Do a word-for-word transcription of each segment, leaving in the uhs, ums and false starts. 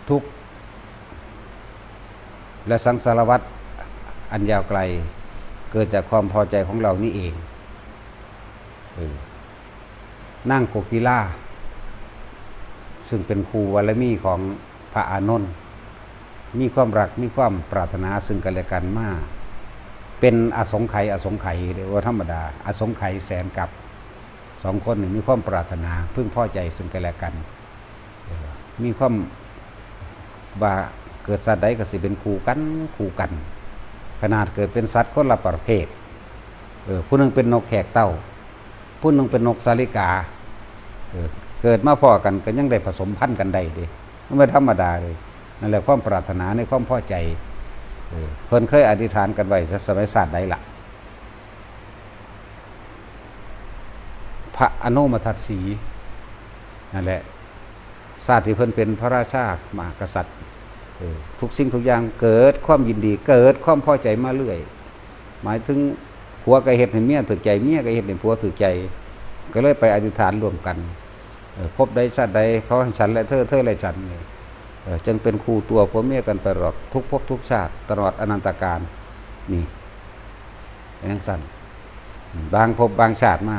ทุกข์และสังสารวัฏอันยาวไกล เกิดจากความพอใจของเรานี่เอง เออ นางโกกีลา ซึ่งเป็นครูบารมีของพระอานนท์ มีความรัก มีความปรารถนาซึ่งกันและกันมา เป็นอสงไขย อสงไขย เรียกว่าธรรมดา อสงไขยแสนกับ สองคนนี่มีความปรารถนา พึงพอใจซึ่งกันและกัน เออ มีความว่าเกิดสัตว์ใดก็สิเป็นคู่กัน คู่กัน ขนาดเกิดเป็นสัตว์คนละประเภท เออ ผู้หนึ่งเป็นนกแขกเต้า ผู้หนึ่งเป็นนกสาลิกา เออ เกิดมาพ้อกันก็ยังได้ผสมพันธุ์กันได้เด้ มันบ่ธรรมดาเลย นั่นแหละความปรารถนาในความพอใจ เออ เพิ่นเคยอธิษฐานกันไว้สมัยชาติใดล่ะ พระอนุมทัศสี นั่นแหละ ชาติที่เพิ่นเป็นพระราชามหากษัตริย์ เออ ทุกสิ่งทุกอย่างเกิดความยินดี เกิดความพอใจมาเรื่อย หมายถึงผัวก็เฮ็ดให้เมียถูกใจ เมียก็เฮ็ดให้ผัวถูกใจ ก็เลยไปอธิษฐานร่วมกัน เออ ภพใดชาติใด ขอให้ฉันและเธอ เธอและฉัน เนี่ย เออ จึงเป็นคู่ตัวผัวเมียกันไปตลอดทุกภพทุกชาติ ตลอดอนันตกาล นี่ เป็นจั่งซั้น บางภพบางชาติมา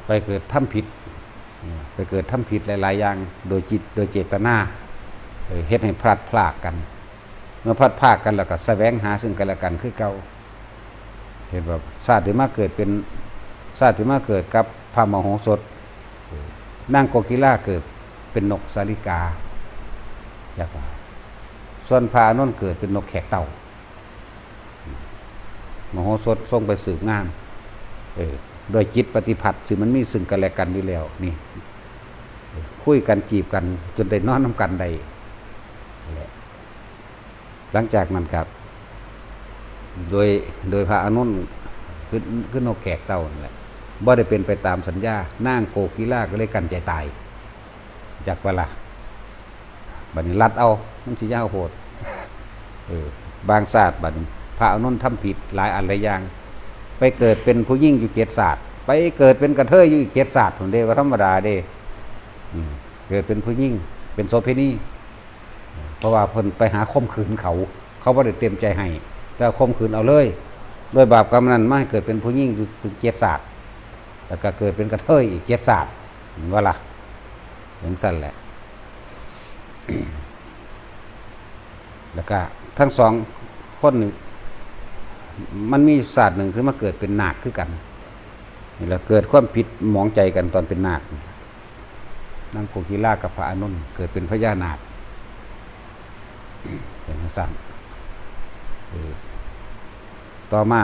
ไปเกิดทำผิด เออ ไปเกิดทำผิดหลายๆอย่าง โดยจิต โดยเจตนา เออ เฮ็ดให้พลัดพรากกัน เมื่อพลัดพรากกันแล้วก็แสวงหาซึ่งกันและกันคือเก่า เห็นบ่ ชาติที่มาเกิดเป็น ชาติที่มาเกิดกับพระมโหสถ เออ นางโกกีลาเกิดเป็นนกสาลิกา จักว่า ส่วนพระอานนท์เกิดเป็นนกแขกเต้า มโหสถทรงไปสืบงาน เออ โดยจิตปฏิพัทธ์ ซึ่งมันมีซึ่งกันและกันอยู่แล้ว นี่ คุยกันจีบกันจนได้นอนนำกันได้ นั่นแหละ หลังจากนั้นครับ โดย โดยพระอานนท์คือ คือนกแขกเต้านั่นแหละ บ่ได้เป็นไปตามสัญญา นางโกกีลาก็เลยกั้นใจตาย จักว่าล่ะ บัดนี้ลัดเอา มันสิยาวโพด เออ บางชาติบัดนี้ พระอานนท์ทำผิดหลายอันหลายอย่าง ไปเกิดเป็นผู้หญิงอยู่เจ็ดชาติ ไปเกิดเป็นกระเทยอยู่อีกเจ็ดชาติ พุ้นเด้ บ่ธรรมดาเด้ อืม เกิดเป็นผู้หญิง เป็นโสเภณี เพราะว่าเพิ่นไปหาข่มขืนเขา เขาบ่ได้เต็มใจให้ แต่ข่มขืนเอาเลย ด้วยบาปกรรมนั้นมาให้เกิดเป็นผู้หญิงอยู่ถึงเจ็ดชาติ แล้วก็เกิดเป็นกระเทยอีกเจ็ดชาติ เห็นบ่ล่ะ จั่งซั้นแหละ แล้วก็ทั้งสองคนนี่ มันมีชาติหนึ่งที่มาเกิดเป็นนาคคือกัน นี่แหละ เกิดความผิดหมองใจกันตอนเป็นนาค นางโกกีลากับพระอานนท์เกิดเป็นพญานาค เป็นจั่งซั้น เออ ต่อมา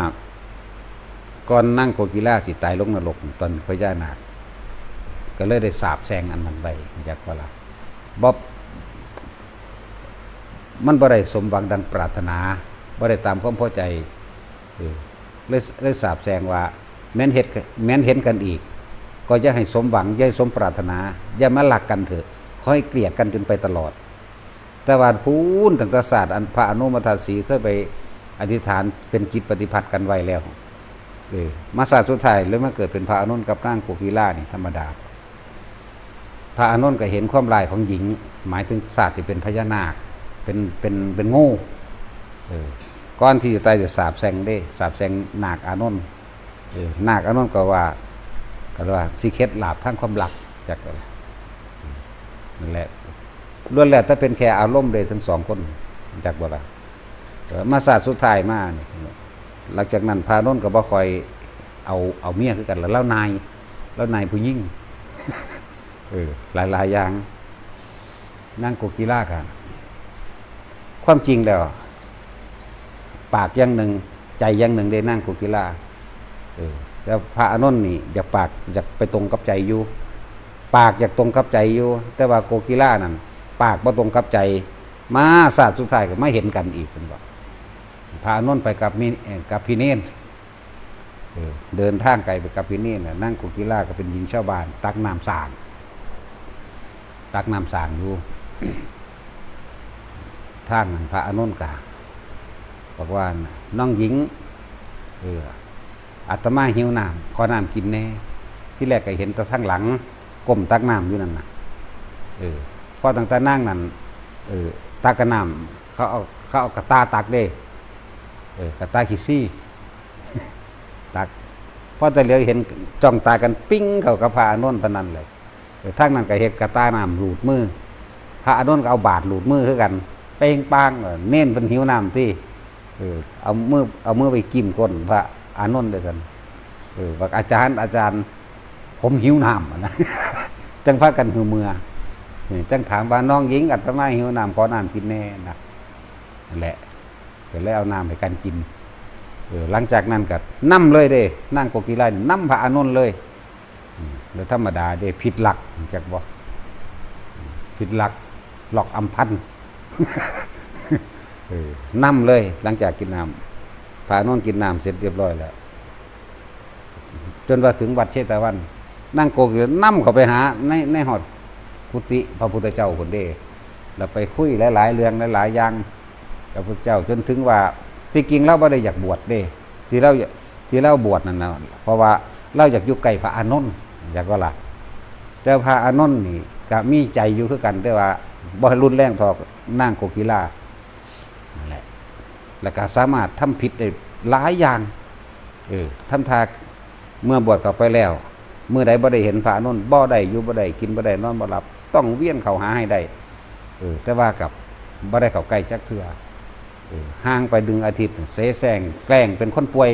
ก่อนนางโกกีลาสิตายลงนรก ตอนพญานาค ก็เลยได้สาปแช่งอันนั้นไว้ จักว่าล่ะ บ่ มันบ่ได้สมหวังดังปรารถนา บ่ได้ตามความพอใจ เออ เลย เลยสาปแช่งว่า แม้นเฮ็ด แม้นเห็นกันอีก ก็อย่าให้สมหวัง อย่าให้สมปรารถนา อย่ามารักกันเถอะ ขอให้เกลียดกันจนไปตลอด แต่ว่าพู้นตั้งแต่ชาติอันพระอนุมทัศสีเคยไปอธิษฐานเป็นจิตปฏิพัทธ์กันไว้แล้ว เออ มาชาติสุดท้ายเลยมาเกิดเป็นพระอานนท์กับนางโกกีลานี่ธรรมดา พระอานนท์ก็เห็นความร้ายของหญิง หมายถึงชาติที่เป็นพญานาค เป็น เป็น เป็นงู เออ ก่อนที่จะตายจะสาปแช่งเด้ สาปแช่งนาคอานนท์ เออ นาคอานนท์ก็ว่า ก็ว่าสิเข็ดหลาบทางความรัก จักว่า นั่นแหละ ล้วนแล้วแต่เป็นแค่อารมณ์เลยทั้งสองคน จักบ่ล่ะ เออ มาชาติสุดท้ายมานี่ หลังจากนั้นพระอานนท์ก็บ่ค่อยเอา เอาเมียคือกัน แล้วลาวหน่าย ลาวหน่ายผู้หญิง เออ หลายๆอย่าง นางโกกีลาก็ ความจริงแล้ว ปากอย่างหนึ่ง ใจอย่างหนึ่งเด้นางโกกีลา เออ แล้วพระอานนท์นี่อยากปากอยากไปตรงกับใจอยู่ ปากอยากตรงกับใจอยู่ แต่ว่าโกกีลานั่น ปากบ่ตรงกับใจ มาชาติสุดท้ายก็มาเห็นกันอีก เพิ่นว่า พระอานนท์ไปกับมิ เอ่อ กับพิเณร เออ เดินทางไกลไปกับพิเณรน่ะ นางโกกีลาก็เป็นหญิงชาวบ้าน ตักน้ำสร้าง ตักน้ำสร้างอยู่ ทางนั้นพระอานนท์ก็บอกว่า น้องหญิง เออ อาตมาหิวน้ำ ขอน้ำกินแหน่ ที่แรกก็เห็นแต่ทางหลัง ก้มตักน้ำอยู่นั่นน่ะ เออ พอตั้งแต่นางนั่น เออ ตักกะน้ำ เขาเอา เขาเอากะตาตักเด้ เออ กะตาขี้ซี่ ตัก พอแต่เหลียวเห็นจ้องตากันปิ้งเข้ากับพระอานนท์เท่านั้นเลย เออ ทางนั้นก็เฮ็ดกะตาน้ำลูดมือ พระอานนท์ก็เอาบาตรลูดมือคือกัน เป้งป้าง เออ เณรเพิ่นหิวน้ำติ เออ เอามือ เอามือไปจิ้มก้นพระอานนท์เลยซั่น เออ บอก "อาจารย์ อาจารย์ ผมหิวน้ำ" นะ จั่งพากันหือเมือ เออ จั่งถามว่า "น้องหญิง อาตมาหิวน้ำ ขอน้ำกินแน่" นะ นั่นแหละ ก็เลยเอาน้ำให้กันกิน เออ หลังจากนั้นก็นำเลยเด้ นางโกกีลานี่นำพระอานนท์เลย อืม แล้วธรรมดาเด้ ผิดหลัก จักบ่ ผิดหลัก หลอกอำพัน เออ นำเลย หลังจากกินน้ำ พระอานนท์กินน้ำเสร็จเรียบร้อยแล้ว จนว่าถึงวัดเชตวัน นางโกกีลานำเข้าไปหาใน ในฮอดกุฏิพระพุทธเจ้าพุ้นเด้ แล้วไปคุยหลายๆ เรื่องหลายๆ อย่างกับพระพุทธเจ้า จนถึงว่า ที่จริงลาวบ่ได้อยากบวชเด้ ที่ลาว ที่ลาวบวชนั่นนะ เพราะว่าลาวอยากอยู่ใกล้พระอานนท์ อยากว่าล่ะ แต่พระอานนท์นี่ก็มีใจอยู่คือกัน แต่ว่าบ่รุนแรงเท่านางโกกีลา นั่นแหละ แล้วก็สามารถทำผิดได้หลายอย่าง เออ ทำท่า เมื่อบวชเข้าไปแล้ว มื้อใดบ่ได้เห็นพระอานนท์ บ่ได้อยู่บ่ได้ กินบ่ได้ นอนบ่หลับ ต้องเวียนเข้าหาให้ได้ เออ แต่ว่ากับบ่ได้เข้าใกล้จักเทื่อ เออ ห่างไปหนึ่งอาทิตย์ เสแสร้งแกล้งเป็นคนป่วย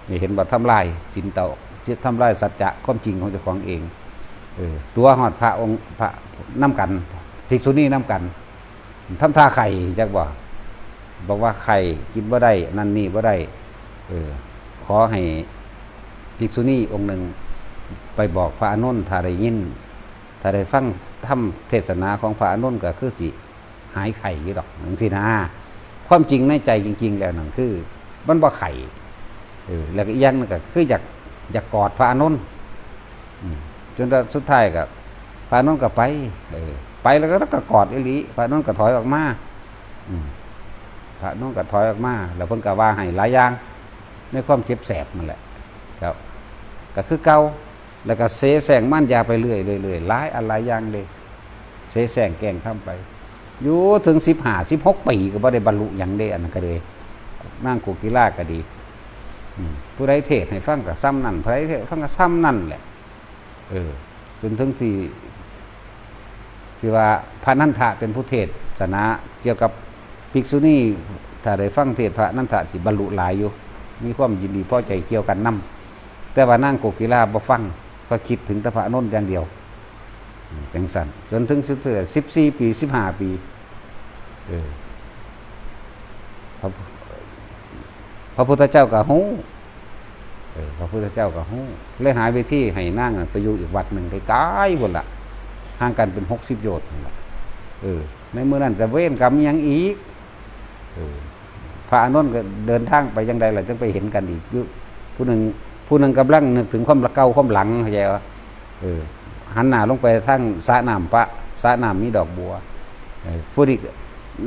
นี่เห็นบ่ ทำลายศีลเตา ทำลายสัจจะความจริงของเจ้าของเอง เออ ตั๋วฮอดพระองค์ พระนำกัน ภิกษุณีนำกัน ทำท่าไข้ จักบ่ บอกว่าไข้ กินบ่ได้ นั่นนี่บ่ได้ เออ ขอให้ภิกษุณีองค์หนึ่งไปบอกพระอานนท์ ถ้าได้ยิน ถ้าได้ฟังธรรมเทศนาของพระอานนท์ก็คือสิหายไข้อยู่ดอก จั่งซี้นะ ความจริงในใจจริงๆ แล้วนั่นคือ มันบ่ไข้ เออ แล้วก็อีกอย่างหนึ่งก็คืออยาก อยากกอดพระอานนท์ อืม จนสุดท้ายก็ พระอานนท์ก็ไป เออ ไปแล้วก็ แล้วก็กอดอีหลี พระอานนท์ก็ถอยออกมา อืม พระอานนท์ก็ถอยออกมา แล้วเพิ่นก็ว่าให้หลายอย่าง ในความเจ็บแสบนั่นแหละ ครับ ก็คือเก่า แล้วก็เสแสร้งมารยาไปเรื่อยๆๆ หลายอันหลายอย่างเลย เสแสร้งแกล้งทำไป อยู่ถึงสิบห้า สิบหกปีก็บ่ได้บรรลุหยังเด้ อันนั้นก็เลย นางโกกีลาก็ดี อืม ผู้ใดเทศน์ให้ฟังก็ส่ำนั่น ผู้ใดเทศน์ให้ฟังก็ส่ำนั่นแหละ เออ จนถึงที่ ที่ว่าพระนันทะเป็นผู้เทศนาเกี่ยวกับภิกษุณี ถ้าได้ฟังเทศน์พระนันทะสิบรรลุหลายอยู่ มีความยินดีพอใจเกี่ยวกันนำ แต่ว่านางโกกีลาบ่ฟัง ก็คิดถึงแต่พระอานนท์อย่างเดียว อืม จั่งซั่น จนถึงสุดท้าย สิบสี่ปี สิบห้าปี เออ พระ พระพุทธเจ้าก็ฮู้ เออ พระพุทธเจ้าก็ฮู้ เลยหาวิธีให้นางน่ะไปอยู่อีกวัดหนึ่งไกลๆ พุ้นล่ะ ห่างกันเป็นหกสิบโยชน์พุ้นล่ะ เออ ในมื้อนั้นจะเวรกรรมอิหยังอีก เออ พระอานนท์ก็เดินทางไปจั่งใดล่ะ จั่งไปเห็นกันอีก อยู่ ผู้หนึ่ง ผู้หนึ่งกำลังนึกถึงความเก่าความหลัง เข้าใจบ่ เออ หันหน้าลงไปทางสระน้ำปะ สระน้ำมีดอกบัว เออ ผู้นี้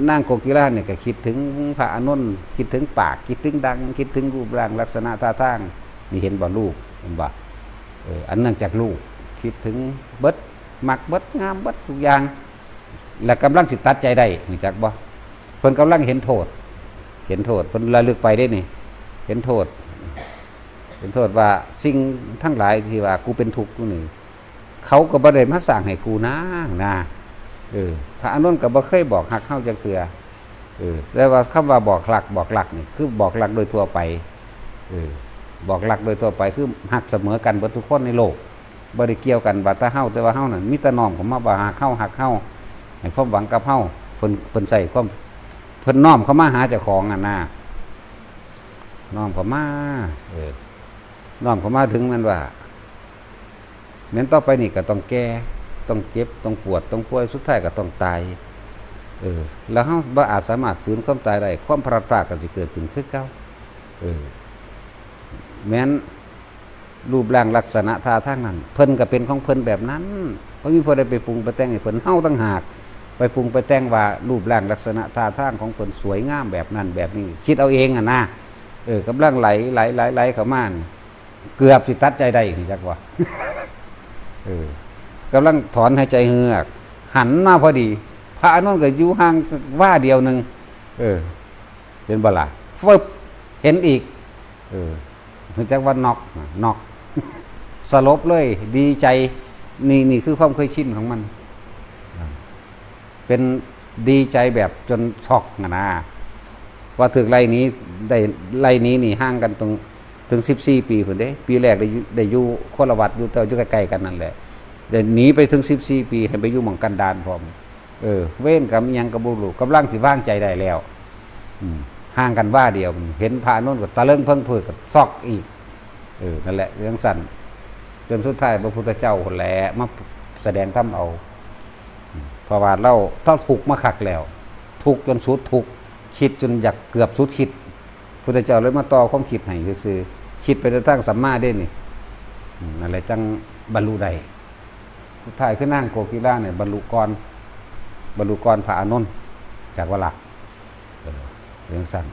นางโกกีลาเนี่ยก็คิดถึงพระอานนท์ คิดถึงปาก คิดถึงดัง คิดถึงรูปร่างลักษณะท่าทาง นี่เห็นบ่รูป เห็นบ่ เออ อันเนื่องจากรูป คิดถึงเบิด มักเบิด งามเบิดทุกอย่าง และกำลังสิตัดใจได้ รู้จักบ่ เพิ่นกำลังเห็นโทษ เห็นโทษ เพิ่นระลึกไปเด้นี่ เห็นโทษ เห็นโทษว่าสิ่งทั้งหลายที่ว่ากูเป็นทุกข์อยู่นี่ เขาก็บ่ได้มาสร้างให้กูนะ นะ เออ พระอานนท์ก็บ่เคยบอกฮักเฮาจักเทื่อ เออ แต่ว่าคำว่าบอกฮัก บอกฮักนี่ คือบอกฮักโดยทั่วไป เออ บอกฮักโดยทั่วไป คือฮักเสมอกันเบิดทุกคนในโลก บ่ได้เกี่ยวกันว่าแต่เฮา แต่ว่าเฮานั่น มีแต่น้อมเข้ามาว่าฮักเฮา ฮักเฮา ให้ความหวังกับเฮา เพิ่น เพิ่นใส่ความ เพิ่นน้อมเข้ามาหาเจ้าของอะนะ น้อมเข้ามา เออ น้อมเข้ามาถึงแม่นว่า แม่นต่อไปนี่ก็ต้องแก่ ต้องเจ็บ ต้องปวด ต้องป่วย สุดท้ายก็ต้องตาย เออ แล้วเฮาบ่อาจสามารถฝืนความตายได้ ความพลัดพรากก็สิเกิดขึ้นคือเก่า เออ แม่นรูปร่างลักษณะท่าทางนั้น เพิ่นก็เป็นของเพิ่นแบบนั้น บ่มีผู้ใดไปปรุงไปแต่งให้เพิ่น เฮาต่างหากไปปรุงไปแต่งว่ารูปร่างลักษณะท่าทางของเพิ่นสวยงามแบบนั้นแบบนี้ คิดเอาเองอะนะ เออ กำลังไหล ไหล ไหล ไหลเข้ามานี่ เกือบสิตัดใจได้ จักว่า เออ กำลังถอนหายใจเฮือก หันมาพอดี พระอานนท์ก็อยู่ห่างว่าเดียวหนึ่ง เออ เห็นบ่ล่ะ ฟึบ เห็นอีก เออ รู้จักว่าน็อกนะ น็อก สลบเลย ดีใจ นี่ นี่คือความเคยชินของมัน เป็นดีใจแบบจนช็อกนะนะ ว่าถือไล่หนี้ ได้ไล่หนี้นี่ห่างกันตรง ถึงสิบสี่ปีพุ้นเด้ ปีแรกได้อยู่ ได้อยู่คนละวัด อยู่แต่อยู่ใกล้ๆกันนั่นแหละ ได้หนีไปถึงสิบสี่ปี ให้ไปอยู่หม่องกันดารพร้อม เออ เวรกรรมอิหยังก็บ่รู้ กำลังสิวางใจได้แล้ว อืม ห่างกันว่าเดียว เห็นพระอานนท์ก็ตะเลิงเพิ่งเพิดก็ช็อกอีก เออ นั่นแหละ เรื่องสั้น จนสุดท้ายพระพุทธเจ้าคนแหละมาแสดงธรรมเอา อืม เพราะว่าเราต้องทุกข์มาคักแล้ว ทุกข์จนสุดทุกข์ คิดจนอยากเกือบสุดคิด พุทธเจ้าเลยมาต่อความคิดให้ซื่อๆ คิดไปในทางสัมมาเด้นี่ อืม นั่นแหละจังบรรลุได้ สุดท้ายคือนางโกกีฬาเนี่ยบรรลุก่อน บรรลุก่อนพระอานนท์ จากวลัก เออ เรื่องสั้น